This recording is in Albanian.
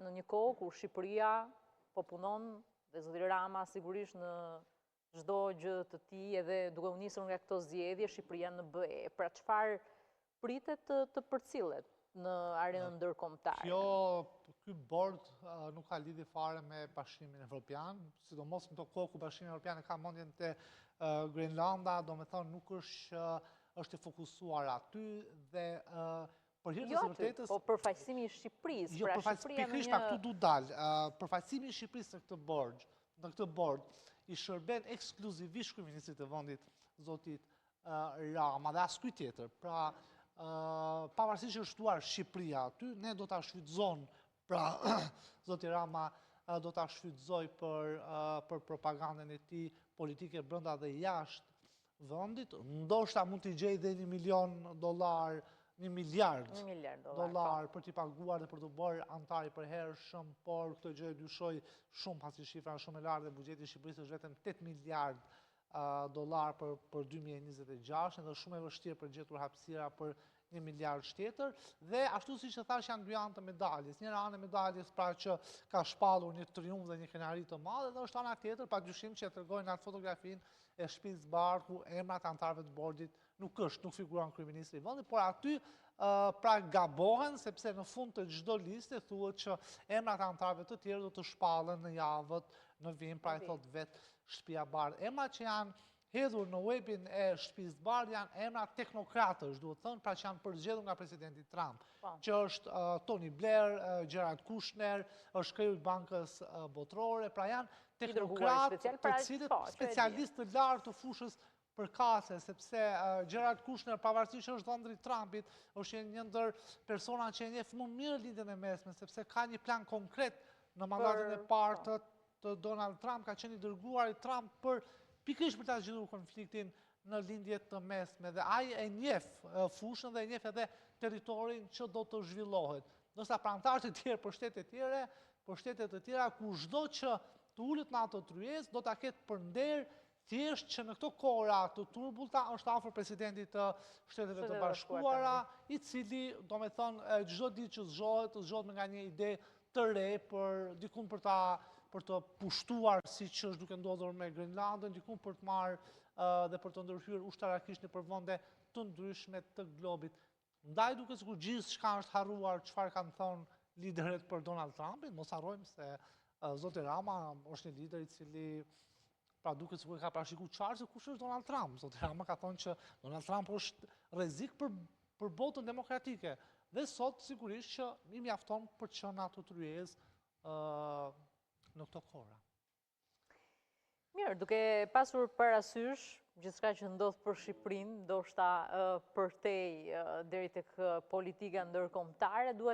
në një kohë ku Shqipëria po punon dhe zoti Rama sigurisht në çdo gjë të tij edhe duke u nisur nga këto zgjedhje Shqipëria në BE. Pra çfarë pritet të, të përcillet në arenën ndërkombëtare? Kjo, ky bord nuk ka lidhje fare me Bashkimin Evropian, sidomos në këto kohë ku Bashkimi Evropian e ka mendjen te Grenlanda, domethënë nuk është është i fokusuar aty dhe për hir të jo së vërtetës... Po përfaqësimi i Shqipërisë, jo, pra Shqipëria në një... Pikërisht këtu du dal, përfaqësimi i Shqipërisë në këtë bord, në këtë bord, i shërben ekskluzivisht kryeministrit të vendit, zotit Rama dhe askujt tjetër. Pra, pavarësisht që është shtuar Shqipëria aty, ne do ta shfrytëzon, pra, zoti Rama do ta shfrytëzojë për, për propagandën e tij politike brenda dhe jashtë vendit, ndoshta mund t'i gjejë dhe një milion dollar, një miliard dollar po. për t'i paguar dhe për t'u bërë anëtar i përhershëm, por këtë gjë e dyshoj shumë, pasi shifra është shumë e lartë dhe buxheti i Shqipërisë është vetëm 8 miliard dollar për, për 2026, dhe shumë e vështirë për gjetur hapësira për një miliard tjetër, dhe ashtu siç e thashë janë dy anë të medaljes. Njëra anë e medaljes pra që ka shpallur një triumf dhe një krenari të madhe, dhe është ana tjetër, pa dyshim që e tregojnë atë fotografinë e Shtëpisë së Bardhë, ku emrat e anëtarëve të bordit nuk është, nuk figuron kryeministri i vendit, por aty pra gabohen, sepse në fund të çdo liste thuhet që emrat e anëtarëve të tjerë do të shpallen në javët në vijim, pra e thotë vetë Shtëpia e Bardhë. Emrat që janë hedhur në webin e Shtëpisë së Bardhë janë emra teknokratësh, duhet thënë, pra që janë përzgjedhur nga presidenti Trump, po. që është Tony Blair, Jared Kushner, është kreu i Bankës Botërore, pra janë teknokratë të pra, cilët po, specialistë të lartë të fushës përkatëse, sepse Jared Kushner, pavarësisht që është dhëndri i Trumpit, është një ndër persona që e njeh më mirë Lindjen e Mesme, sepse ka një plan konkret në mandatin e parë po. të të Donald Trump, ka qenë i dërguar i Trump për pikërisht për ta zgjidhur konfliktin në lindje të mesme dhe ai e njeh fushën dhe e njeh edhe territorin që do të zhvillohet. Ndërsa për anëtarët e tjerë për shtete të tjere, për shtete të tjera, kushdo që të ulet në atë tryezë, do ta ketë për nder thjesht që në këto kohëra të turbullta është afër presidentit të Shteteve të Bashkuara, i cili, domethënë, çdo ditë që zgjohet, zgjohet me nga një ide të re për dikun për ta për të pushtuar siç është duke ndodhur me Grenlandën, dikun për të marrë dhe për të ndërhyrë ushtarakisht nëpër vende të ndryshme të globit. Ndaj duket sikur gjithçka është harruar çfarë kanë thënë liderët për Donald Trumpin, mos harrojmë se zoti Rama është një lider i cili pra duket sikur ka parashikuar qartë se kush është Donald Trump. Zoti Rama ka thënë që Donald Trump është rrezik për për botën demokratike dhe sot sigurisht që i mjafton për të qenë në atë tryezë në këto kohëra. Mirë, duke pasur parasysh gjithçka që ndodh për Shqipërinë, ndoshta përtej deri tek politika ndërkombëtare, duhet.